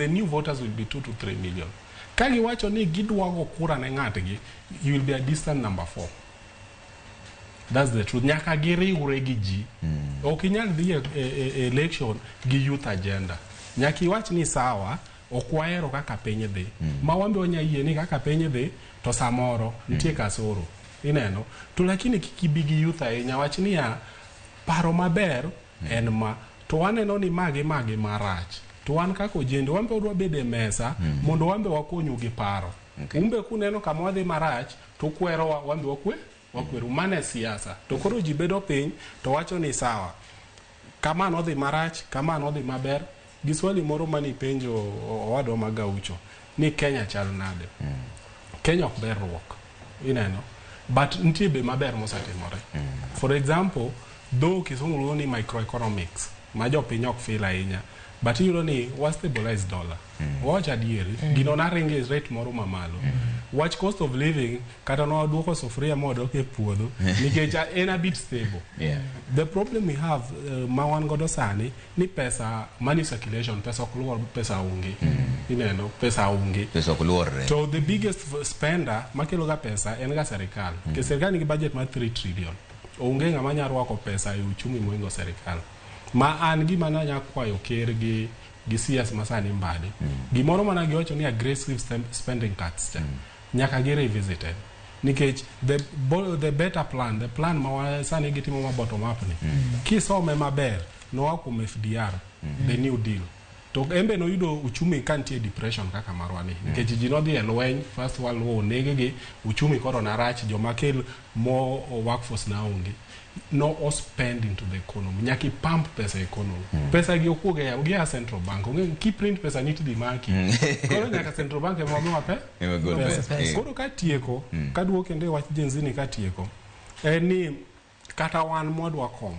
the new voters will be 2 to 3 million. Ka giwacho ni gidwa go kura ne ng'atgi, you will be a distant number 4. That's the truth. Nyaka giriwre gi ji. Ok inyal dhi e election gi youth agenda. Nyaka iwach ni sawa, ok wahero kaka piny dhi. Ma wan be wanya yie ni kaka piny dhi, to samoro nitie kasoro. Ineno? To lakini kik ibi gi youth ahinya. Wach niya, paro maber en ma. To waneno ni magi magi marach. To wan kaka ojende, wan be wadwa bedo e mesa mondo wan be wakonyu gi paro. Okay. Un be kuneno kama wadhi marach, to ukwerowa, wan be wakwe wakweru. Mano e siasa. To koro ji bedo piny to wacho ni sawa, kama nodhi marach, kama nodhi maber. Gi swali moro mane ipenjo owadwa ma Gaucho ni Kenya chal nade? Kenya ok ber ruok, ineno, but nitie be maber mosetimore. For example, though kisungu luongo ni microeconomics ma jopiny ok feel ahinya, but iyudo ni wa stabilize dollar. Wawacho adieri, gino naringo e rate moro mamalo. Wach cost of living, kata nwaduoko sufuria mwadok e puodho, nikech en a bit stable. The problem we have ma wan godo sani ni pesa money circulation, pesa ok luor, pesa onge. Ineno, pesa onge. Pesa ok luorre. To the biggest spender makelo ga pesa en ga serikal. Nikech serikal nigi budget mar 3 trillion. Onge ng'ama nyalo rwako pesa e uchumi mohingo serikal. Ma an gima nanya kwayo ker gi CS masani Mbadi. Gimoro mana giwacho ni aggressive spending cuts cha. Nyaka gi revisited. Nikech the better plan, the plan ma sani gitimo ma bottom up ni. Kisome maber, noa kuom FDR, the New Deal. To embe noyudo uchumi ka nitie depression kaka marwa ni. Nikech ji nodhi e lweny, First World War oneg gi, uchumi koro narach, joma kel mo workforce na onge. No o spend into the economy. Nyaka i pump pesa e economy. Pesa gi ok wuog e yamo, gia Central Bank. Onge ki print pesa ni tidhi maki. Koro nyaka Central Bank ema miwa pe Ema gol pesa. pesa. Koro katieko, kaduogo kendo e wach Gen Z ni katieko, en ni kata wan mwadwa kom,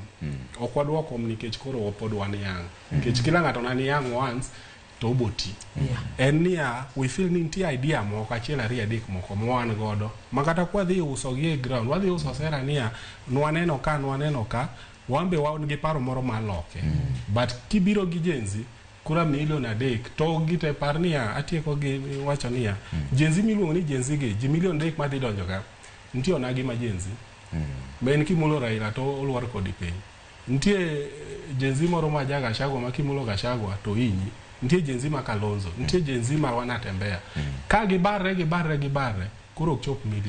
ok wadwa kom nikech koro pod wan young. Nikech kila ng'ato na ni young once, to oboti. En niya, we feel ni nitie idea moko, achiel ariyo adek moko ma wan godo. Ma kata kwadhi uso gi e ground, wadhi uso sera niya, nwaneno ka, nwaneno ka, wan be wan gi paro moro mar loke. But kibiro gi Gen Z, kura milion 3 to gite par niya, atieko gi wacho niya, Gen Z miluongo ni Gen Z gi, ji milion 3 madhi donjo ka, nitie onagi ma Gen Z. Ma en kimulo Raila to olwar kodi piny. Nitie Gen Z moro ma ja Gachagua ma kimulo Gachagua to hinyi. Nitie Gen Z ma Kalonzo, nitie Gen Z ma Wanatembea. Ka gibarre, gibarre, gibarre, koro ok chop milion.